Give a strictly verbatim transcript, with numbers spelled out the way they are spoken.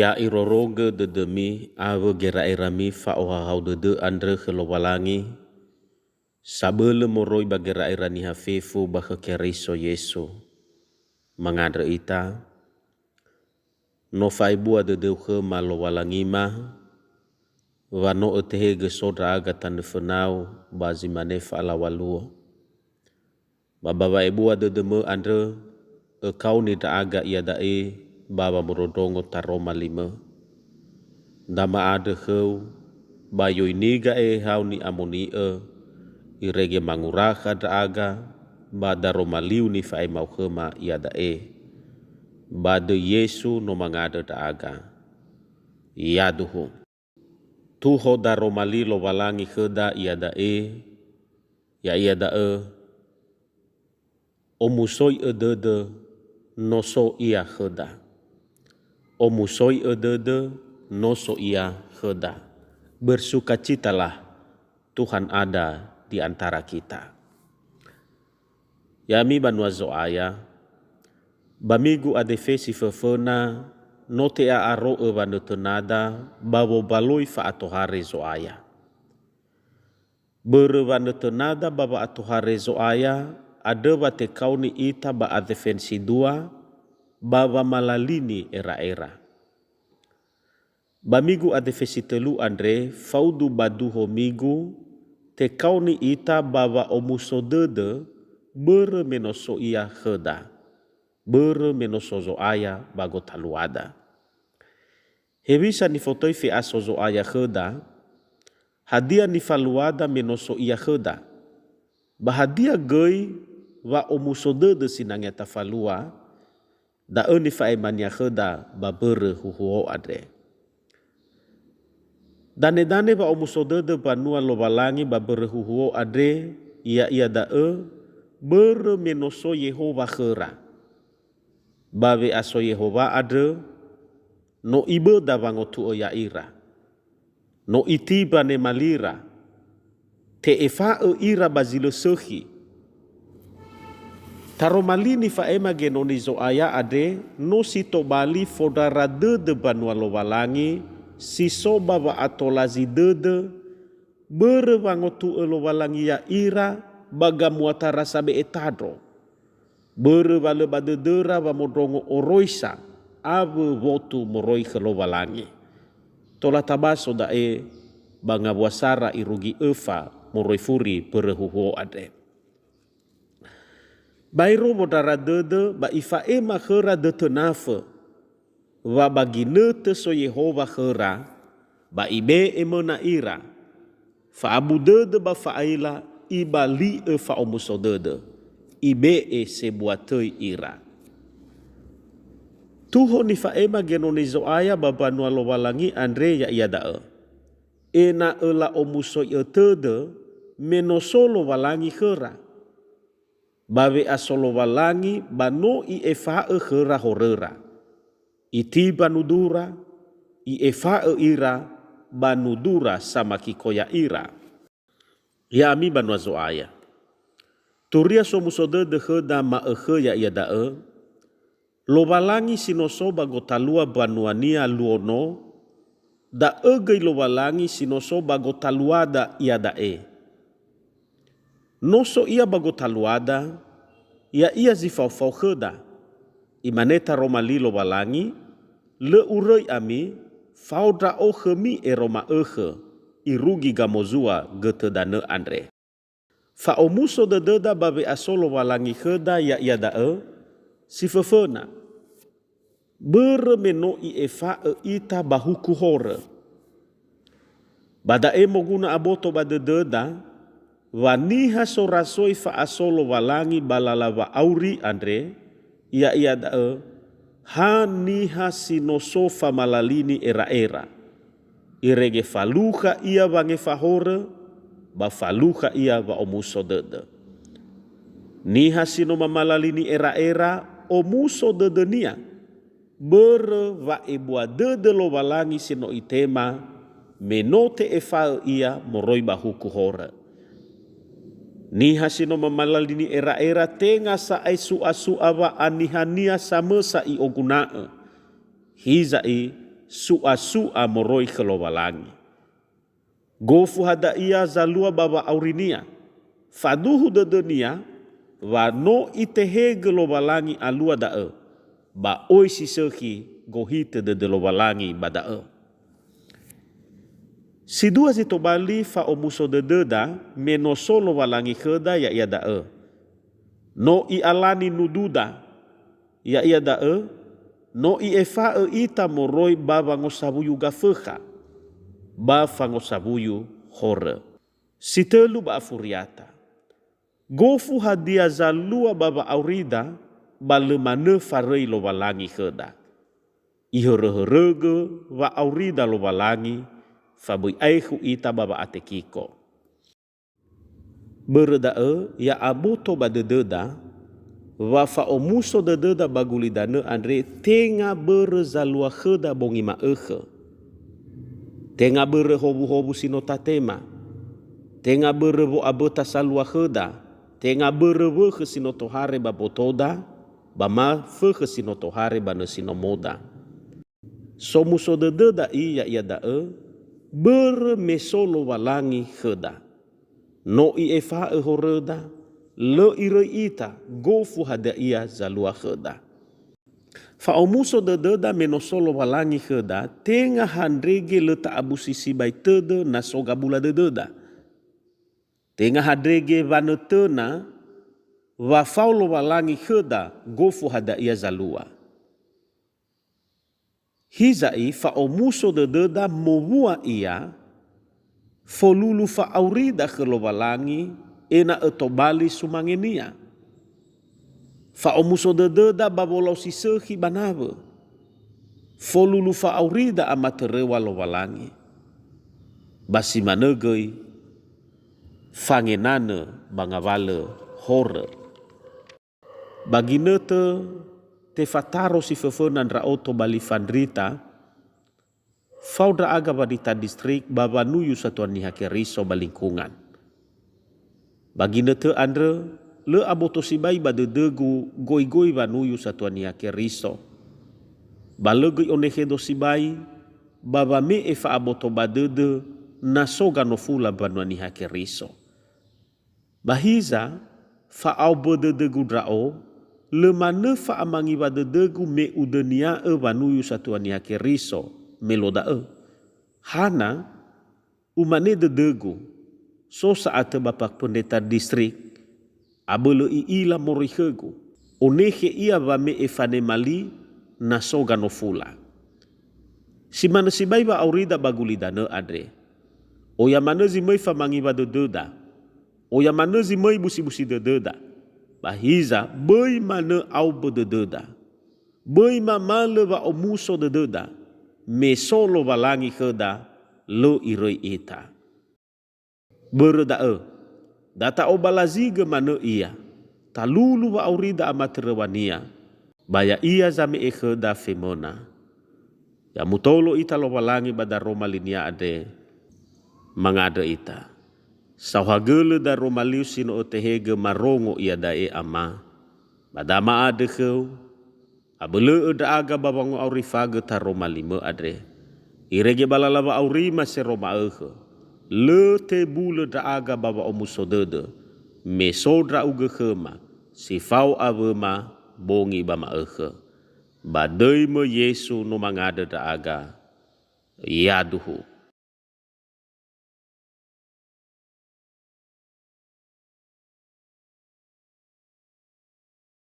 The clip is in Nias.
Ya irorogö dödömi awö gera'erami fa'ohahau dödö andrö khö Lowalangi, sabölö moroi ba gera'era niha fefu ba khö Keriso Yesu. Mangandrö ita, no fa'ebua dödöu khöma Lowalangima, wa no ötehegö so ndra'aga tanö fönau ba zi mane fa'alaŵa luo. Ba ba wa'ebua dödömö andrö, ökaoni ndra'aga iada'e ba wamondrondrongo taroma limö. Da ma'andrö khöu, ba yoiniga ehehau ni'amoni'ö, irege mangurakha ndra'aga ba daroma liu nifa'ema'ö khöma iada'e. Ba döi Yesu no mangandrö ndra'aga. Yaduhu. Tuho daroma li Lowalangi khöda iada'e, ya'ia da'ö, omusoi'ö dödö no so Ia khöda. Omusoi'ö dödö no so Ia khöda. Bersukacitalah, Tuhan ada di antara kita. Ya'ami banua Zo'aya, ba migu adefesi föföna no te'a'aro'ö wanötönada ba wobaloi fa'atohare Zo'aya. Börö wanötönada ba wa'atohare Zo'aya, andrö wa tekaoni ita ba adefesi dua ba wamalalini era'era. Ba migu adefesi tölu andre, faudu ba duho migu, tekaoni ita ba wa'omuso dödö, börö me no so Ia khöda, börö me no so Zo'aya ba gotaluada. Hewisa nifotöi fe'aso Zo'aya khöda? Hadia nifaluada me no so Ia khöda? Ba hadia göi wa'omuso dödö sinangea tafalua? Da'ö nifa'emania khöda ba mbörö huhuo andre. Danedane wa'omuso dödö mbanua Lowalangi ba mbörö huhuo andre, ya'ia da'ö, börö me no so Yehowa khöra. Ba we'aso Yehowa andrö, no iböda wangotu'ö ya'ira. No itiba nemalira, te'efa'ö ira ba zi lö sökhi. Taroma li nifa'ema genoni Zo'aya andre, no si tobali fondrara dödö mbanua Lowalangi si so ba wa'atolazi dödö, börö wangotu'ö Lowalangi ya'ira ba gamuatara sabe'e tandro. Börö wa lö ba dödöra wamondrongo oroisa awö wotu moroi khö Lowalangi. Tola tabaso da'e ba ngawua sara irugi öfa moroi furi mbörö huhuo andre. Baero wondrara dödö ba ifa'ema khöra dötö nafö, wa ba ginötö so Yehowa khöra, ba ibe'e möna ira. Fa'abu dödö ba fa'aila, ibali'ö fa'omuso dödö, ibe'e sebua töi ira. Tuho nifa'ema genoni Zo'aya ba mbanua Lowalangi andre ya'ia da'ö, ena'ö la'omusoi'ö tödö me no so Lowalangi khöra. Ba we'aso Lowalangi ba no I'efa'ö khöra horöra. Itiba nudura, I'efa'ö ira ba nudura samakiko ya'ira. Ya'ami banua Zo'aya. Turia somuso dödö khöda ma'ökhö ya'ia da'ö, Lowalangi si no so ba gotalua mbanua-Nia luo no, da'ö göi Lowalangi si no so ba gotaluada iada'e. No so Ia ba gotaluada, Ya'ia zi faofao khöda. Imane taroma li Lowalangi, "Lö uröi ami, fao Ndra'o khömi ero ma'ökhö, irugi gamozua götö danö andre." Fa'omuso dödöda ba we'aso Lowalangi khöda ya'ia da'ö, si föföna. Börö me no I'efa'ö ita ba huku horö. Ba da'e moguna aboto ba dödöda, wa niha sorasoi fa'aso Lowalangi ba lala wa'auri andre, ya'ia da'ö, ha niha si no so famalalini era'era. Irege falukha ia wangefa horö, ba falukha ia wa'omuso dödö. Niha si no mamalalini era'era, omuso dödönia, börö wa'ebua dödö Lowalangi si no itema, me no te'efa'ö ia moroi ba huku horö. Niha si no mamalalini era'era tenga sa'ae su'a-su'a wa'anihania samösa i'oguna'ö. Hiza'i, su'asu'a moroi khö Lowalangi. Gofu hadia ia zalua ba wa'aurinia, faduhu dödönia wa no itehegö Lowalangi alua da'ö, ba oi si sökhi gohitö dödö Lowalangi ba da'ö. Si dua zi tobali fa'omuso dödöda me no so Lowalangi khöda, ya'ia da'ö: No i'alani nududa, ya'ia da'ö, no i'efa'ö ita moroi ba wangosawuyu Gafökha, ba fangosawuyu horö. Si tölu ba afuriata. Gofu hadia zalua ba wa'aurida, ba lö manö faröi Lowalangi khöda. Ihörö-hörögö wa'aurida Lowalangi, fa böi aekhu ita ba wa'atekiko. Börö da'ö, ya'aboto ba dödöda, wa fa'omuso dödöda ba gulidanö andre tenga börö zalua khöda bongi ma'ökhö. Tenga börö howuhowu si no tatema. Tenga börö wo'aböta salua khöda. Tenga börö wökhö si no tohare ba botoda, ba ma fökhö si no tohare ba nösi nomoda. Somuso dödöda i, ya'ia da'ö, börö me so Lowalangi khöda. No i'efa'ö horöda, lö iröi ita, gofu hadia ia zalua khöda. Fa'omuso dödöda me no so Lowalangi khöda, tenga handrege lö ta'abusi sibai tödö na so gabula dödöda. Tenga handrege wanötöna wa fao Lowalangi khöda gofu hadia ia zalua. Hiza'i fa'omuso dödöda mowua ia, folulu fa'aurida khö Lowalangi ena'ö tobali sumangenia. Fa'omuso dödöda ba wolau si sökhi ba nawö. Folulu fa'aurida amatöröŵa Lowalangi. Ba si manö göi fangenanö ba ngawalö horö. Ba ginötö tefataro si föföna ndra'o tobali fandrita, fao ndra'aga wandrita distrik ba wanuyu Satua Niha Keriso ba lingkungan. Ba ginötö andrö, lö aboto sibai ba dödögu goigoi wanuyu Satua Niha Keriso. Ba lö göi onekhedo sibai ba wame'e fa'aboto ba dödö na so ganofula mbanua Niha Keriso. Ba hiza, fa'aombö dödögu ndra'o, lö manö fa'amangiwa dödögu me udönia'ö wanuyu Satua Niha Keriso, me lo da'ö. Hana, umane dödögu, so sa'atö ba Pak Pendeta Distrik, abölö i'ila moroi khögu. Onekhe ia wame'e fanema li na so ganofula. Si manö sibai wa'aurida ba gulidanö andre. Oya manö zi möi famangiwa dödöda. Oya manö zi möi busibusi dödöda. Ba hiza, böi manö aombö dödöda. Böi mamalö wa'omuso dödöda. Me so Lowalangi khöda, lö iröi ita. Börö da'ö, da ta'obalazigö manö ia, talulu wa'aurida amatöröŵania, ba ya'ia zame'e khöda femöna. Ya mutolo ita Lowalangi ba daroma linia andre, mangandrö ita. Saohagölö daroma liu si no ötehegö marongo iada'e, Ama, ba da ma'andrö khöu, abölö'ö ndra'aga ba wango'aurifagö taroma limö andre. Irege ba lala wa'aurima sero ma'ökhö. Lö tebulö ndra'aga ba wa'omuso dödö, me so ndra'ugö khöma, si fao awöma bongi ba ma'ökhö. Ba döimö Yesu no mangandrö ndra'aga. Yaduhu.